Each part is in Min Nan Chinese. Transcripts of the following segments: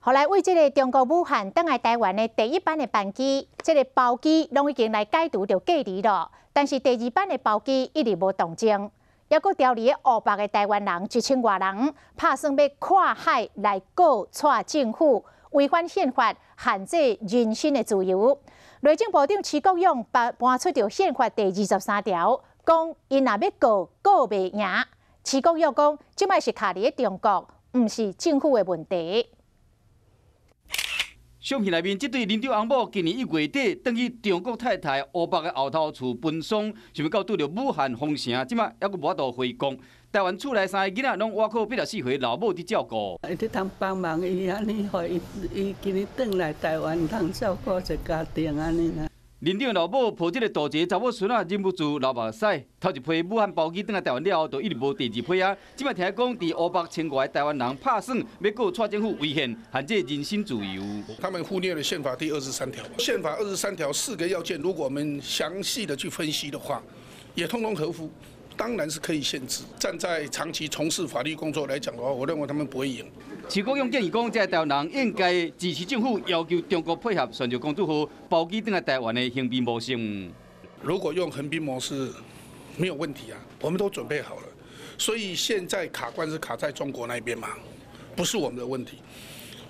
後來為這个中國武漢轉來台灣的第一班的班機，這个包機攏已經來解除著隔離囉，但是第二班的包機一直無動靜，猶閣牢佇咧湖北的台灣人1000外人，拍算欲跨海來告蔡政府違反憲法，限制人身的自由。內政部長徐國勇搬出著憲法第23條，講𪜶若欲告，告袂贏。徐國勇講，這擺是卡佇咧中國，毋是政府的問題。相片內面，這對林長翁某今年1月底轉去中國太太湖北的後頭厝奔喪，想欲到拄著武漢封城，這擺猶閣無法度回國。台灣厝內三个囡仔攏倚靠84歲老母佇照顧。伊咧通幫忙伊按呢，予伊伊今年轉來台灣通照顧一個家庭按呢啦。林長老母抱這个大一个查某孫仔，忍不住流目屎。頭一批武漢包機轉來台灣了後，就一直無第二批啊。這擺聽講，佇湖北千外的台灣人拍算欲告蔡政府違憲，限制人身自由。他們忽略了憲法第二十三條。憲法二十三條四個要件，如果我們詳細的去分析的話，也通通合乎，當然是可以限制。站在長期從事法律工作來講的話，我認為他們不會贏。徐國勇建議講，這个台灣人應該支持政府，要求中國配合船隻公主號包機轉來台灣的橫濱模式。如果用橫濱模式，沒有問題啊，我們都準備好了。所以現在卡關是卡在中國那邊嘛，不是我們的問題。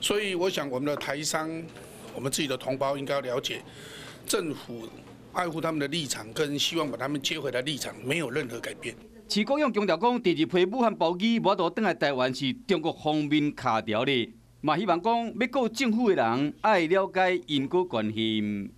所以我想，我們的台商，我們自己的同胞應該要了解，政府愛護他們的立場，跟希望把他們接回來立場沒有任何改變。徐國勇強調講，第二批武漢包機無法度轉來台灣是中國方面卡牢的，嘛希望講欲告政府的人愛了解因果關係。